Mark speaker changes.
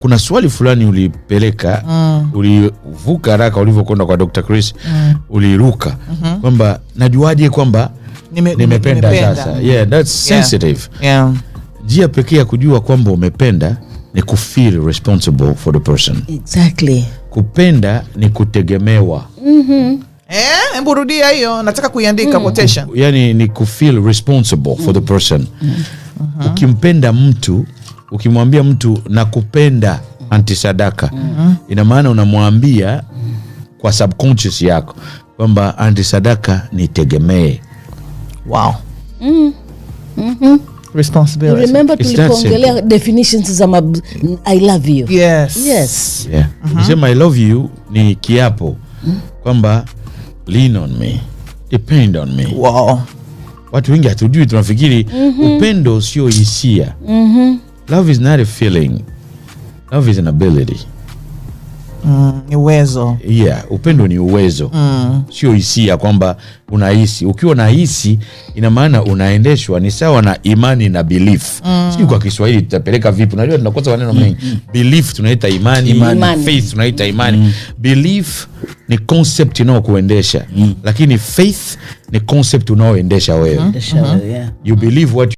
Speaker 1: Kuna swali fulani ulipeleka, ulivuka haraka ulivyokwenda kwa Dr. Chris, uliruka kwamba najuaje kwamba nimependa
Speaker 2: nimependa.
Speaker 1: sasa. Yeah, that's sensitive. Njia pekee ya kujua kwamba umependa ni kufeel responsible for the person. Kupenda ni kutegemewa.
Speaker 2: Eh, hebu rudia hiyo, nataka kuiandika quotation.
Speaker 1: Yani ni kufeel responsible for the person. Ukimpenda mtu, ukimwambia mtu "Nakupenda, Auntie Sadaka", ina maana unamwambia kwa subconscious yako kwamba Auntie Sadaka, nitegemee.
Speaker 2: Responsibility.
Speaker 3: Remember
Speaker 1: It's that
Speaker 3: tulipoongelea definitions za "I love you".
Speaker 2: Yes.
Speaker 3: Yes.
Speaker 1: Yeah. Ukisema "I love you" ni kiapo kwamba lean on me, depend on me. Watu wengi hatujui, tunafikiri upendo sio hisia. Love is not a feeling, love is an ability.
Speaker 2: Ni uwezo.
Speaker 1: Yeah, upendo ni uwezo, sio hisia kwamba unahisi. Ukiwa unahisi, ina maana unaendeshwa. Ni sawa na imani na belief. Sijui kwa Kiswahili tutapeleka vipi, unajua tunakosa maneno mengi. Belief tunaita imani,
Speaker 3: Imani.
Speaker 1: Faith tunaita imani. Belief ni concept inayokuendesha, lakini faith ni concept unaoendesha wewe.
Speaker 3: Yeah.
Speaker 1: You believe what